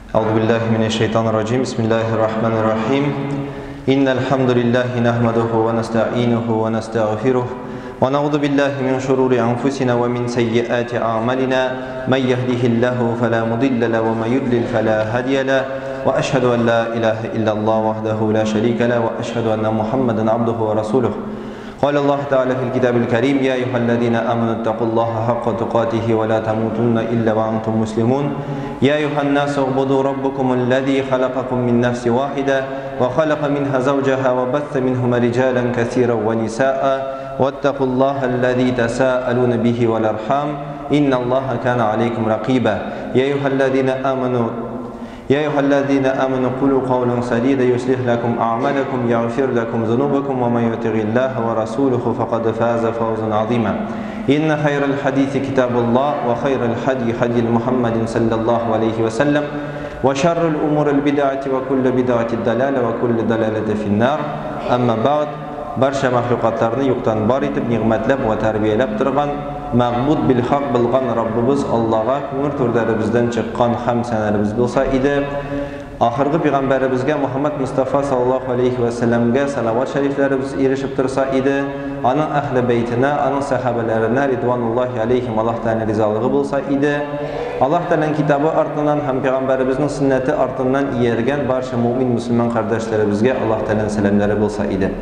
أعوذ بالله من الشيطان الرجيم بسم الله الرحمن الرحيم إن الحمد لله نحمده ونستعينه ونستغفره ونعوذ بالله من شرور أنفسنا ومن سيئات أعمالنا من يهده الله فلا مضل له ومن يضلل فلا هادي له وأشهد أن لا إله إلا الله وحده لا شريك له وأشهد أن محمدا عبده ورسوله قال الله تعالى في الكتاب الكريم يا أيها الذين آمنوا اتقوا الله حق تقاته ولا تموتن إلا وأنتم مسلمون يا أيها الناس اعبدوا ربكم الذي خلقكم من نفس واحدة وخلق منها زوجها وبث منهما رجالا كثيرا ونساء واتقوا الله الذي تساءلون به والأرحام إن الله كان عليكم رقيبا يا أيها الذين آمنوا يا أيها الذين آمنوا قولوا قولا سديدا يصلح لكم أعمالكم يغفر لكم ذنوبكم ومن يطع الله ورسوله فقد فاز فوزا عظيما إن خير الحديث كتاب الله وخير الحدي حدي محمد صلى الله عليه وسلم وشر الأمور البدعة وكل بدعة الدلالة وكل دلالة في النار أما بعد Барча мәхлукатларны юктан бар итеп, нигъмәтләп вә тәрбияләп торган, мәгъбуд бил-хак булган Раббыбыз Аллага күңел түрләребездән чыккан хәмд-сәнәләребез булса иде. Ахыргы пигамбәребезгә Мөхәммәд Мостафа саллаллаһу алейһи вә сәлләмгә салават шәрифләребез ирешеп торса иде. Аның әһле бәйтенә, аның сәхабәләренә ридвануллаһи алейһим Аллаһ Тәгаләнең ризалыгы булса иде. Аллаһ Тәгаләнең китабы артыннан һәм пигамбәребезнең сөннәте артыннан ияргән барча мөэмин мөселман кардәшләребезгә Аллаһ Тәгаләнең сәламнәре булса иде.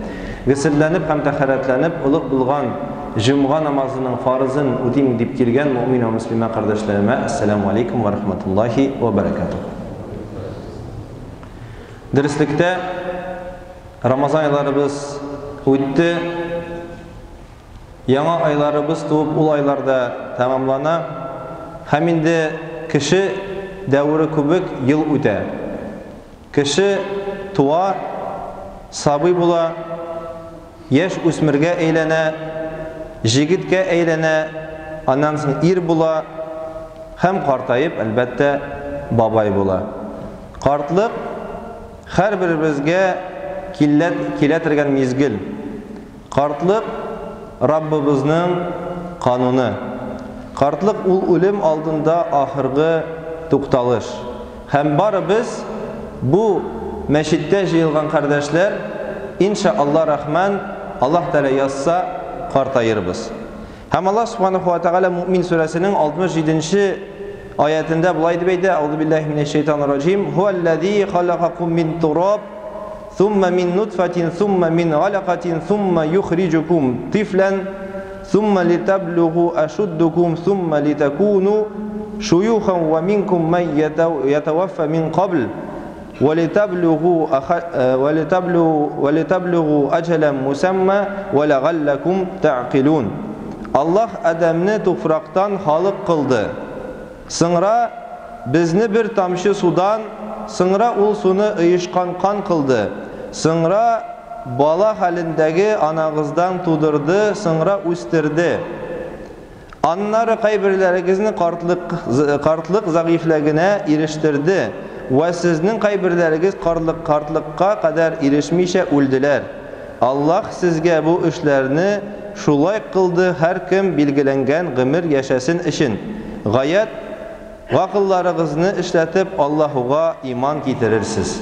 Гөселләнеп һәм тәһарәтләнеп, олуг булган җомга намазының фарызын үтим дип килгән мөэмин вә мөслимә кардәшләремә әссәламү алейкум вә рахматуллаһи вә бәрәкәтүһ. Дөреслектә, Рамазан айларыбыз үтте. Яңа айларыбыз туып, ул айлар да тәмамлана. Һәм инде кеше дәвере күбек ел үтә. Кеше туа, сабый була, яшь үсмергә әйләнә, җегеткә әйләнә, аннан соң ир була һәм картаеп, әлбәттә, бабай була. Картлык һәрберебезгә килә торган мизгел. Картлык, Раббыбызның кануны. Картлык ул үлем алдында ахыргы тукталыш. Һәм бары без, бу мәчеттә җыелган кардәшләр, инша Алла Рахман, Аллаһ Тәгалә язса, картаербыз. Һәм Аллаһ Субханаһу ва Тәгалә Муъмин сүрәсенең 67 нче аятендә болай дип әйтә, Әгъузу биллаһи минәш шәйтанир раҗим, Һуәлләзи халакакум мин тураб, Сумма мин нутфатин сумма мин галакатин сумма юхриҗукум тифлән сумма литаблугу ашуддукум сумма литакуну шуюхан ва минкум ман ятаваффа мин кабл ва литаблугу ва литаблугу ва литаблугу аҗәлән мусамма ва ләгалләкум тәгъкилун. Аллаһ Адәмне туфрактан халык кылды. Сыңра безне бер тамчы судан, сыңра ул суны оешкан кан кылды, сыңра бала хәлендәге анагыздан тудырды, сыңра үстерде. Аннары кайберләрегезне картлык, картлык зәгыйфьлегенә ирештерде, вә сезнең кайберләрегез карлык, картлыкка кадәр ирешмичә үлделәр. Аллаһ сезгә бу эшләрне шулай кылды һәркем билгеләнгән гомер яшәсен өчен. Гаять гакылларыгызны эшләтеп Аллаһуга иман китерерсез.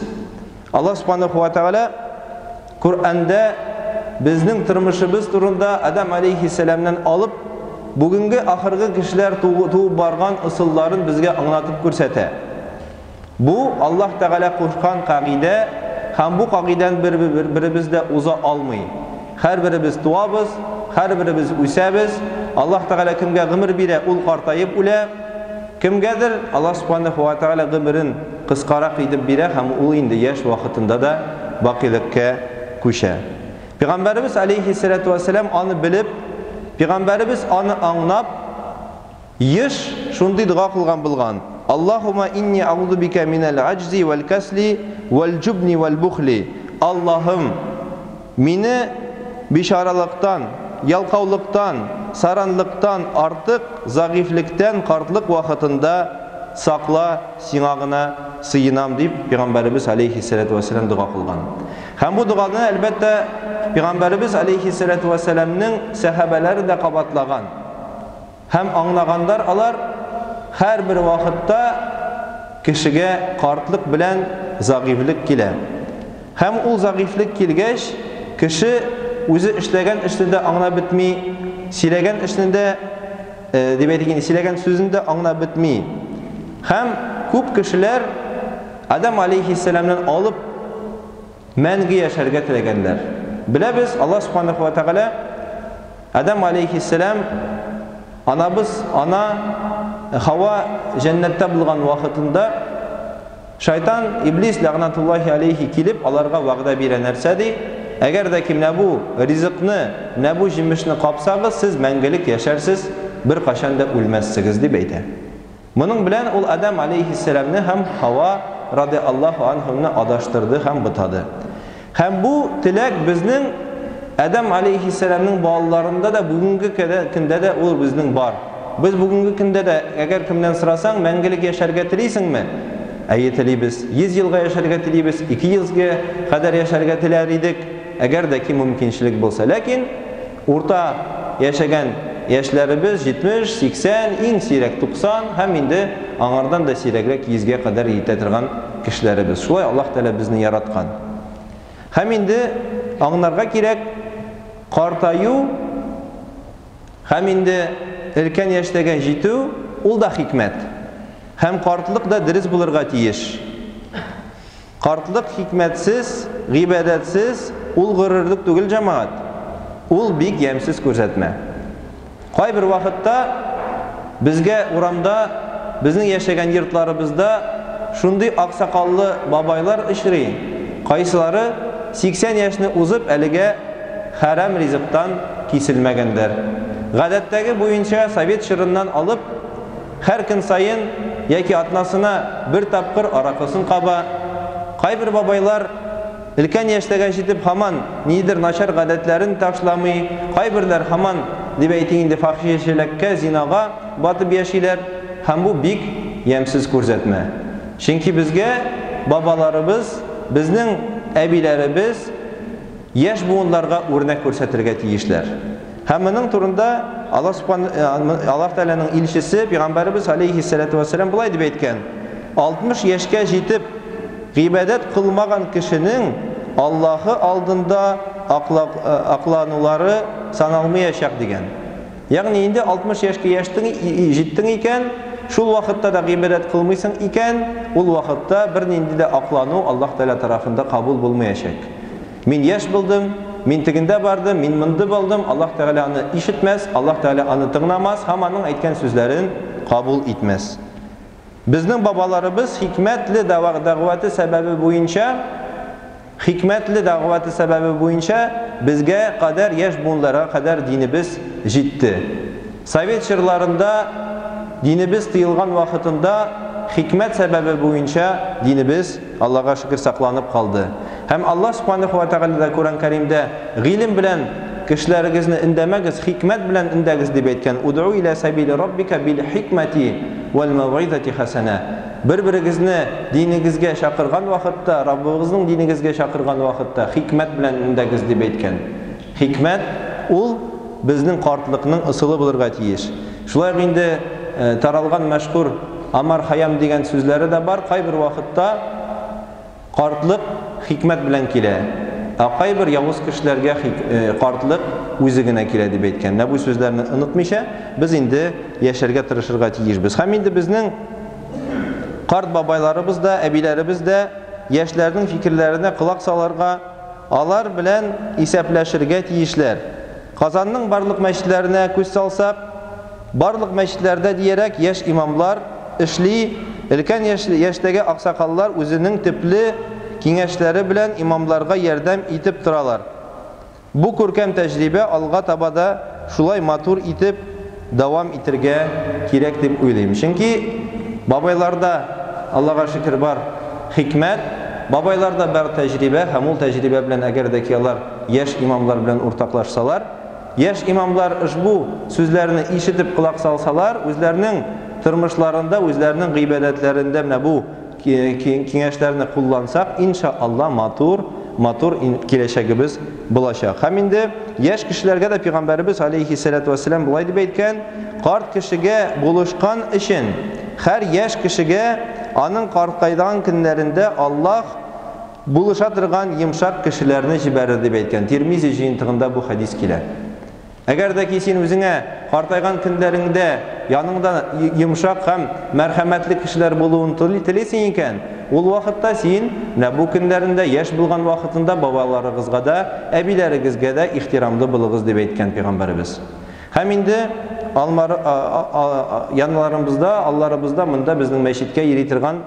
Аллаһ Субханаху ва Тәгалә Коръәндә безнең тормышыбыз турында Адам алейһиссәламнән алып бүгенге ахыргы кешеләр туып барган ысулларын безгә аңлатып күрсәтә. Бу, Аллаһ Тәгалә кушкан кагыйдә һәм бу кагыйдән бер-беребез дә уза алмый. Һәрберебез туабыз, һәрберебез үсәбез. Аллаһ Тәгалә кемгә гомер бирә, ул картаеп үлә. Кемгәдер Аллаһ Субханәһү вә Тәгалә гомерен кыскарак итеп бирә һәм ул инде яшь вакытында да бакыйлыкка күчә. Пәйгамбәребез алейһиссәләтү вәссәлам аны белеп, пәйгамбәребез аны аңнап, Еш шундый дога кылган булган, Аллаһумма инни әгъузу бикә минәл аҗзи вәл кәсли вәл җубни вәл бухли, Аллаһым, мине бичаралыктан, ялкаулыктан, саранлыктан, артык зәгыйфьлектән картлык вакытында сакла, Сиңа гына сыенам, дип Пәйгамбәребез алейһиссәләтү вәссәлам дога кылган. Һәм бу доганы, әлбәттә, Пәйгамбәребез алейһиссәләтү вәссәламнең сәхабәләре дә кабатлаган. Һәм аңлагандар алар, һәрбер вакытта кешегә картлык белән зәгыйфьлек килә. Һәм ул зәгыйфьлек килгәч, кеше үзе эшләгән эшне дә аңлап бетми, сөйләгән эшне дә, дип әйтик инде, сөйләгән сүзен дә аңлап бетми. Һәм күп кешеләр Адам алейхиссәламнән алып мәңге яшәргә теләгәннәр. Беләбез, Аллаһ субханаху ва тәгалә Адам алейхиссәлам анабыз, ана Хава җәннәттә булган вакытында шайтан, иблис ләгънатуллаһи алейхи килеп аларга вәгъдә бирә. Нәрсә ди? Әгәр дә ки менә бу ризыкны, менә бу җимешне капсагыз, сез мәңгелек яшәрсез, беркайчан да үлмәссегез, дип әйтә. Моның белән ул Адәм алейһиссәламне һәм Һава радиаллаһу анһумны адаштырды һәм бутады. Һәм бу теләк безнең Адәм алейһиссәламнең балаларында да бүгенге көндә дә ул безнең бар. Без бүгенге көндә дә, әгәр кемнән сорасаң, мәңгелек яшәргә телисеңме? Әйе, телибез. 100 елга яшәргә телибез, 200 гә кадәр яшәргә теләр идек, әгәр дә ки мөмкинчелек булса. Ләкин урта яшәгән яшьләребез 70, 80, иң сирәк 90 һәм инде аңардан да сирәгрәк 100 гә кадәр җитә торган кешеләребез. Шулай Аллаһ Тәгалә безне яраткан. Һәм инде аңларга кирәк, картаю һәм инде өлкән яшьтәгә җитү ул да хикмәт. Һәм картлык да дөрес булырга тиеш. Картлык хикмәтсез, гыйбадәтсез ул горурлык түгел, җәмәгать. Ул бик ямьсез күрсәтмә. Кайбер вакытта безгә урамда, безнең яшәгән йортларыбызда шундый аксакаллы бабайлар очрый, кайсылары 80 яшьне узып әлегә хәрам ризыктан киселмәгәндер. Гадәттәге буенча совет чорыннан алып һәр көн саен яки атнасына бер тапкыр аракысын каба. Кайбер бабайлар өлкән яшьтәгә җитеп һаман нидер начар гадәтләрен ташламый, кайберләр һаман, дип әйтик инде, фахишәчелеккә, зинага батып яшиләр, һәм бу бик ямьсез күрсәтмә. Чөнки безгә бабаларыбыз, безнең әбиләребез яшь буыннарга үрнәк күрсәтергә тиешләр. Һәм моның турында Аллаһ субхан Аллаһ Тәгаләнең илчесе пәйгамбәребез алейхиссалату вассалам болай дип әйткән: 60 яшькә җитеп гыйбадәт кылмаган кешенең Аллаһы алдында акланулары саналмаячак дигән. Ягъни инде 60 яшькә яшьтең җиттең икән, шул вакытта да гыйбадәт кылмыйсың икән, ул вакытта бернинди дә аклану Аллаһ Тәгалә тарафында кабул булмаячак. Мин яшь булдым, мин тегендә бардым, мин монда булдым, Аллаһ Тәгалә аны ишетмәс, Аллаһ Тәгалә аны тыңламас һәм аның әйткән сүзләрен кабул итмәс. Безнең бабаларыбыз хикмәтле дәгъваты сәбәбе буенча, хикмәтле дәгъваты сәбәбе буенча безгә кадәр, яшь буыннарга кадәр динебез җитте. Совет чорларында динебез тыелган вакытында хикмәт сәбәбе буенча динебез Аллаһка шөкер сакланып калды. Һәм Аллаһ субханаху ва тәгалә дә Коръән Кәримдә гыйлем белән кешеләрегезне өндәмәгез, хикмәт белән өндәгез дип әйткән. Удъу иля сабили раббика бил хикмәти вәл мәүгыйзати хәсәнә. Бер-берегезне динегезгә чакырган вакытта, Раббыгызның динегезгә чакырган вакытта хикмәт белән өндәгез дип әйткән. Хикмәт ул безнең картлыкның ысулы булырга тиеш. Шулай ук инде таралган мәшһүр Амар Хаям дигән сүзләре дә бар. Кайбер вакытта картлык хикмәт белән килә, ә кайбер явыз кешеләргә картлык үзе генә килә дип әйткән. Менә бу сүзләрне онытмыйча, без инде яшәргә тырышырга тиешбез. Һәм инде безнең карт бабайларыбыз да, әбиләребез дә яшьләрнең фикерләренә колак салырга, алар белән исәпләшергә тиешләр. Казанның барлык мәчетләренә күз салсак, барлык мәчетләрдә диярәк яшь имамлар эшли, өлкән яшьтәге аксакаллар үзенең төпле киңәшләре белән имамларга ярдәм итеп торалар. Бу күркәм тәҗрибә алга таба да шулай матур итеп дәвам итергә кирәк дип уйлыйм. Чөнки бабайларда, Аллага шөкер, бар хикмәт, бабайларда бар тәҗрибә, һәм ул тәҗрибә белән әгәр дә ки алар яшь имамлар белән уртаклашсалар, яшь имамлар ошбу сүзләрне ишетеп колак салсалар, үзләренең тормышларында, үзләренең гыйбадәтләрендә менә бу киңәшләрне куллансак, иншалла матур, матур киләчәгебез булачак. Һәм инде яшь кешеләргә дә пәйгамбәребез алейхиссалату вассалам болай дип әйткән: карт кешегә булышкан өчен һәр яшь кешегә аның картайган көннәрендә Аллаһ булыша торган йомшак кешеләрне җибәрер дип әйткән. Тирмизи җыентыгында бу хәдис килә. Әгәр дә ки син үзеңә картайган көннәреңдә яныңда йомшак һәм мәрхәмәтле кешеләр булуын телисең икән, ул вакытта син менә бу көннәрендә яшь булган вакытында бабаларыгызга да, әбиләрегезгә дә ихтирамлы булыгыз дип әйткән пәйгамбәребез. Һәм инде яннарыбызда, алларыбызда монда безнең мәчеткә йөри торган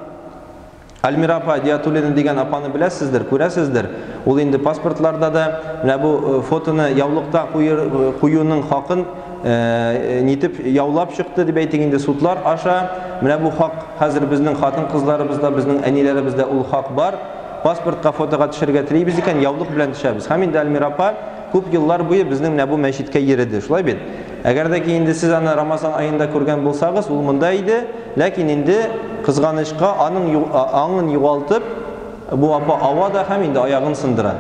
Альмира апа Диатуллина дигән апаны беләсездер, күрәсездер. Ул инде паспортларда да менә бу фотоны яулыкта куюның хакын нитеп яулап чыкты дип әйтик инде судлар аша. Менә бу хак хәзер безнең хатын-кызларыбызда, безнең әниләребездә ул хак бар. Паспортка фотога төшәргә телибез икән, яулык белән төшәбез. Һәм инде Альмира апа күп еллар буе безнең менә бу мәчеткә йөрде. Шулай бит? Әгәр дә ки инде сез аны Рамазан аенда күргән булсагыз, ул монда иде, ләкин инде кызганычка аның аңын югалтып, бу апа ава да һәм инде аягын сындыра.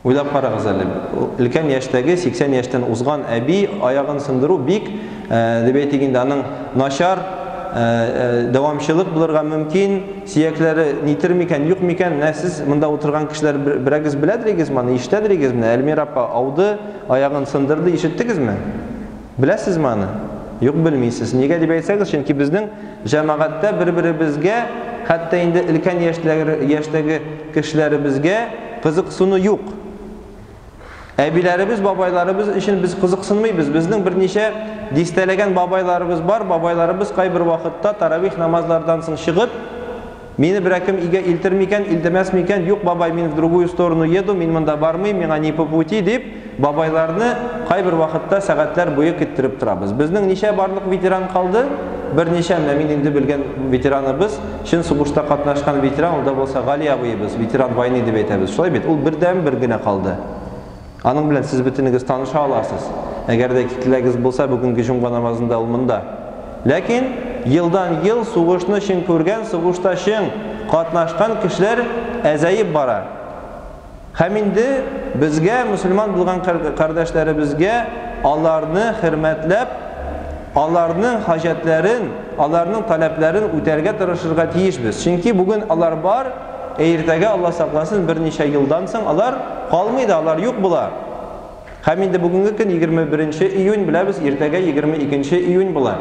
Уйлап карагыз әле, өлкән яшьтәге 80 яшьтән узган әби аягын сындыру бик, дип әйтик инде, аның начар дәвамчылык булырга мөмкин, сөякләре нитер микән, юк микән, менә сез монда утырган кешеләр берәгез беләдерегез моны, ишетәдерегез менә, Әлмира апа ауды, аягын сындырды, ишеттегезме? Беләсезме аны? Юк, белмисез. Нигә дип әйтсәгез, чөнки безнең җәмәгатьтә бер-беребезгә, хәтта инде өлкән яшьтәге кешеләребезгә кызыксыну юк. Әбиләребез, бабайларыбыз өчен без кызыксынмыйбыз. Безнең берничә дистәләгән бабайларыбыз бар. Бабайларыбыз кайбер вакытта таравих намазлардан соң чыгып, мине берәкем өйгә илтер микән, илтемәс микән, юк, бабай, мин в другую сторону еду, мин монда бармыйм, миңа не по пути дип, бабайларны кайбер вакытта сәгатьләр буе көттереп торабыз. Безнең ничә барлык ветеран калды? Берничә, менә мин инде белгән ветераныбыз, чын сугышта катнашкан ветеран, ул да булса Гали абыебыз, ветеран войны дип әйтәбез. Шулай бит, ул бердән бер генә калды. Аның белән сез бөтенегез таныша аласыз. Әгәр дә теләгегез булса, бүгенге җомга намазында ул монда. Ләкин елдан ел сугышны чын күргән, сугышта чын катнашкан кешеләр әзәеп бара. Һәм инде безгә, мөселман булган кардәшләребезгә аларны хөрмәтләп, аларның хаҗәтләрен, аларның таләпләрен үтәргә тырышырга тиешбез. Чөнки бүген алар бар, иртәгә Алла сакласын, берничә елдан соң алар калмый да, алар юк була. Һәм инде бүгенге көн 21 июнь беләбез, иртәгә 22 июнь була.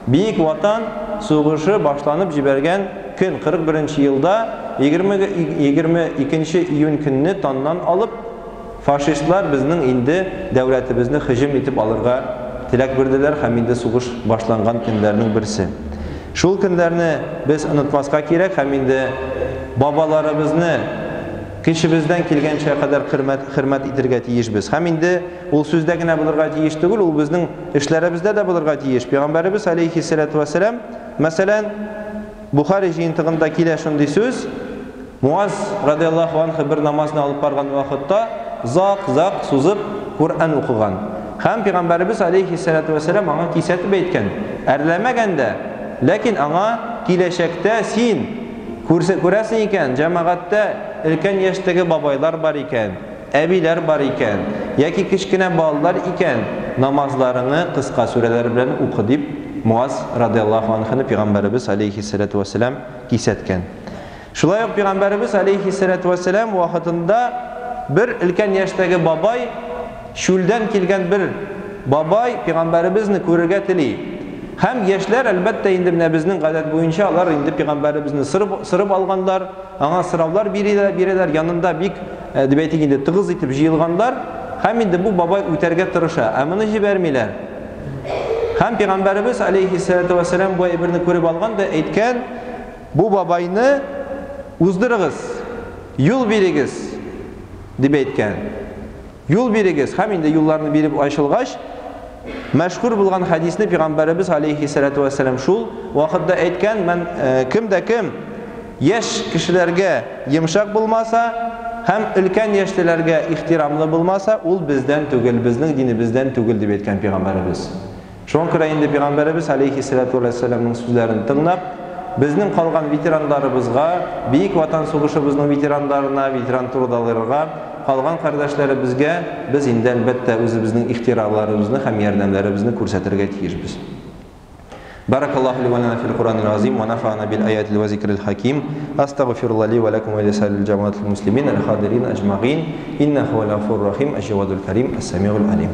Бөек Ватан сугышы башланып җибәргән көн, 41 елда 22 июнь көнне таннан алып фашистлар безнең инде дәүләтебезне һөҗүм итеп алырга теләк бирделәр һәм инде сугыш башланган көннәрнең берсе. Шул көннәрне без онытмаска кирәк һәм инде бабаларыбызны кешебездән килгәнчә кадәр хөрмәт итәргә тиешбез. Һәм инде ул сүздә генә булырга тиеш түгел, ул безнең эшләребездә дә булырга тиеш. Пәйгамбәребез алейхиссалату вассалам, мәсәлән, Бухари җыентыгында килә шундый сүз, Муаз радиаллаһу анху бер намазны алып барган вакытта зак-зак сузып Коръән укыган. Һәм Пәйгамбәребез алейхиссалату вассалам аңа кисәтеп әйткән, әрләмәгән дә, ләкин аңа киләчәктә син күрәсең икән, җәмәгатьтә өлкән яшьтәге бабайлар бар икән, әбиләр бар икән, яки кечкенә балалар икән, намазларыңны кыска сүрәләр белән укы дип Муаз радиаллаһу анхуны Пәйгамбәребез алейхиссалату вассалам кисәткән. Шулай ук Пәйгамбәребез алейхиссалату вассалам вакытында бер өлкән яшьтәге бабай, чүлдән килгән бер бабай Пәйгамбәребезне күрергә тели. Һәм яшьләр, әлбәттә, инде менә безнең гадәт буенча алар инде Пәйгамбәребезне сырып алганнар, аңа сораулар бирәләр, янында бик, дип әйтик инде, тыгыз итеп җыелганнар. Һәм инде бу бабай үтәргә тырыша, ә моны җибәрмиләр. Һәм Пәйгамбәребез алейхиссалату вассалам бу әйберне күреп алган да әйткән, бу бабайны уздырыгыз, юл бирегез, дип әйткән. Юл бирегез. Һәм инде юлларны биреп ачылгач, мәшһүр булган хәдисне Пәйгамбәребез алейхиссалату вассалам шул вакытта әйткән, мән, кем дә кем яшь кешеләргә йомшак булмаса һәм өлкән яшьлеләргә ихтирамлы булмаса, ул бездән түгел, безнең динебездән түгел дип әйткән Пәйгамбәребез. Шуңа күрә инде Пәйгамбәребез алейхиссалату вассаламның сүзләрен тыңлап, безнең калган ветераннарыбызга, Бөек Ватан сугышыбызның ветераннарына, ветеран трудаларга, калган кардәшләребезгә без инде әлбәттә үзебезнең ихтираларыбызны һәм ярдәмнәребезне күрсәтергә тиешбез. بارك الله لي ولنا في القرآن العظيم ونفعنا بالآيات وذكر الحكيم أستغفر الله لي ولكم ولسائر الجماعة المسلمين الحاضرين أجمعين إنه هو الغفور الرحيم الجواد الكريم السميع العليم.